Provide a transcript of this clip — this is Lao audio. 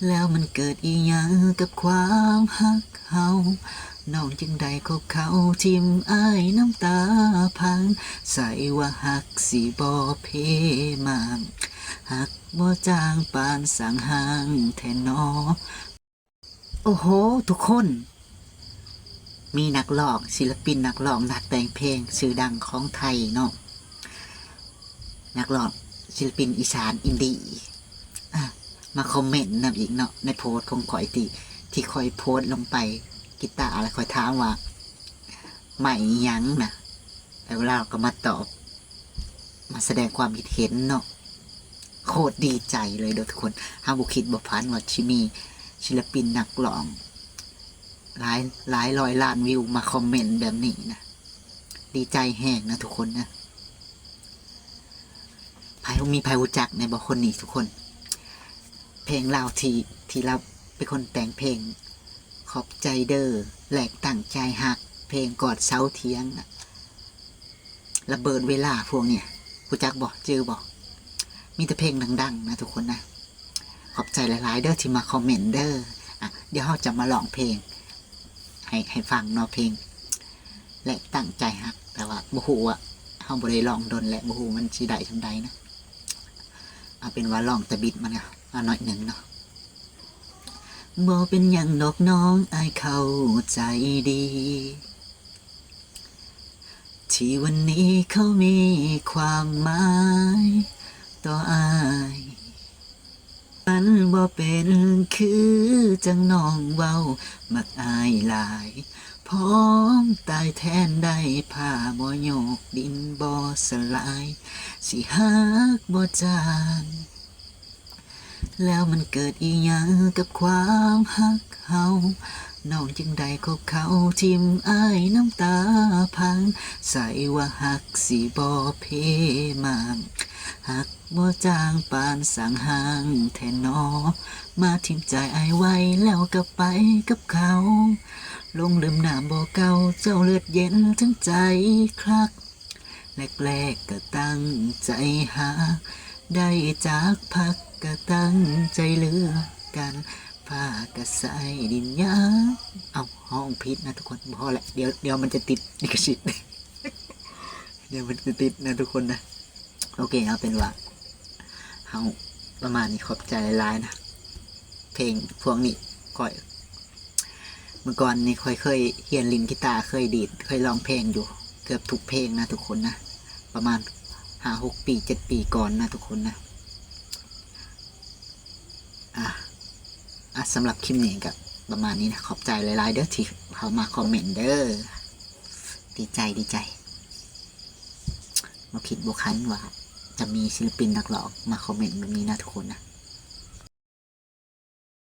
ແລ້ວມັນເກີດອີ່ຫຍັງກັບຄວາມຮັກເຮົາ ນ້ອງຈຶ່ງໄດ້ຄົບເຂົາຖິ້ມອ້າຍນ້ຳຕາພັງ ໃສວ່າຮັກຊິບໍ່ເພມາງ ຮັກບໍ່ຈາງປານສ້າງຫ້າງແທ້ນໍ. ໂອ້ໂຫ ທຸກຄົນ ມີນັກຮ້ອງ ສິລະປິນນັກຮ້ອງ ນັກແຕ່ງເພງຊື່ດັງຂອງໄທເນາະ ນັກຮ້ອງ ສິລະປິນອີສານອິນດີ ອາ ມາຄອມເມັນນຳອີກເນາະ ໃນໂພສຂອງຂ້ອຍທີ່ ທີ່ຂ້ອຍໂພສລົງໄປ ກິຕາ ແລ້ວຂ້ອຍຖາມວ່າ ໄມ້ອີ່ຫຍັງນະ ແລ້ວລາວກໍມາຕອບ ມາສະແດງຄວາມຄິດເຫັນເນາະ ໂຄດດີໃຈເລີຍເດີທຸກຄົນ. ເຮົາບໍ່ຄິດບໍ່ຝັນວ່າຊິມີສິລະປິນນັກຮ້ອງຫຼາຍ ຫຼາຍຮ້ອຍລ້ານວິວມາຄອມເມັນແບບນີ້ນະ ດີໃຈແຮງນະທຸກຄົນນະ. ໃຜ ມີໃຜຮູ້ຈັກແດ່ບໍ່ຄົນນີ້ທຸກຄົນ? ເພງລາວທີ່ ທີ່ລາວເປັນຄົນແຕ່ງເພງ ຂອບໃຈເດີ ແລກຕັ້ງໃຈຮັກ ເພງກອດເສົາຖຽງນະ ລະເບີດເວລາ ພວກນີ້ ຮູ້ຈັກບໍ່? ຈື່ບໍ່? ມີແຕ່ເພງດັງໆນະທຸກຄົນນະ. ຂອບໃຈຫຼາຍໆເດີທີ່ມາຄອມເມັນເດີ. ອະ ດຽວເຮົາຈະມາຮ້ອງເພງໃຫ້ ໃຫ້ຟັງເນາະ ເພງແລກຕັ້ງໃຈຮັກ ແຕ່ວ່າບໍ່ຮູ້ວ່າ ເຮົາບໍ່ໄດ້ຮ້ອງດົນແລ້ວ ບໍ່ຮູ້ມັນຊິໄດ້ສ່ຳໃດນະ. ເອົາເປັນວ່າຮ້ອງແຕ່ບິດມັນເນາະ ເອົາໜ້ອຍໜຶ່ງເນາະ. ບໍ່ເປັນຫຍັງດອກນ້ອງ ອ້າຍເຂົ້າໃຈດີ ທີ່ວັນນີ້ເຂົາມີຄວາມໝາຍຕໍ່ອ້າຍ. ມັນບໍ່ເປັນຄືຈັ່ງນ້ອງເວົ້າ ມັກອ້າຍຫຼາຍ ພ້ອມຕາຍແທນໄດ້ ຜ້າບໍ່ໂຍກ ດິນບໍ່ສະຫຼາຍ ຊິຮັກບໍ່ຈາງ. ແລ້ວມັນເກີດອີ່ຫຍັງກັບຄວາມຮັກເຮົາ ນ້ອງຈຶ່ງໄດ້ຄົບເຂົາຖິ້ມອ້າຍນ້ຳຕາພັງ ໃສວ່າຮັກຊິບໍ່ເພມາງ ຮັກບໍ່ຈາງປານສ້າງຫ້າງແທ້ນໍ ມາຖິ້ມໃຈອ້າຍໄວ້ ແລ້ວກໍໄປກັບເຂົາ ລົງເລິມນ້ຳບໍ່ເກົ່າ ເຈົ້າເລືອດເຢັນທັງໃຈຄັກ ແລກໆກໍຕັ້ງໃຈຮັກ ໄດ້ຈັກພັກກໍຕັ້ງໃຈເລືອກກັນ ຟ້າກໍໃສດິນຫຍ້າ. ເອົ້າ ຮ້ອງຜິດນະທຸກຄົນ ບໍ່ພໍແຫຼະ ດຽວ ດຽວມັນຈະຕິດລິຂະສິດ ດຽວມັນຈະຕິດນະທຸກຄົນນະ. ໂອເຄ ເອົາເປັນວ່າເຮົາປະມານນີ້ ຂອບໃຈຫຼາຍໆນະ. ເພງພວກນີ້ຂ້ອຍ ເມື່ອກ່ອນນີ້ຂ້ອຍເຄີຍຮຽນຫຼິ້ນກີຕາ ເຄີຍດີດ ເຄີຍຮ້ອງເພງຢູ່ເກືອບທຸກເພງນະທຸກຄົນນະ ປະມານຫ້າຫົກປີ ເຈັດປີກ່ອນນະທຸກຄົນນະ. ອາ ອາ ສຳລັບຄລິບນີ້ກໍປະມານນີ້ນະ ຂອບໃຈຫຼາຍໆເດີທີ່ເຂົ້າມາຄອມເມັນເດີ ດີໃຈ ດີໃຈ ບໍ່ຄິດບໍ່ຝັນວ່າຈະມີສິລະປິນນັກຮ້ອງມາຄອມເມັນແບບນີ້ນະທຸກຄົນນະ.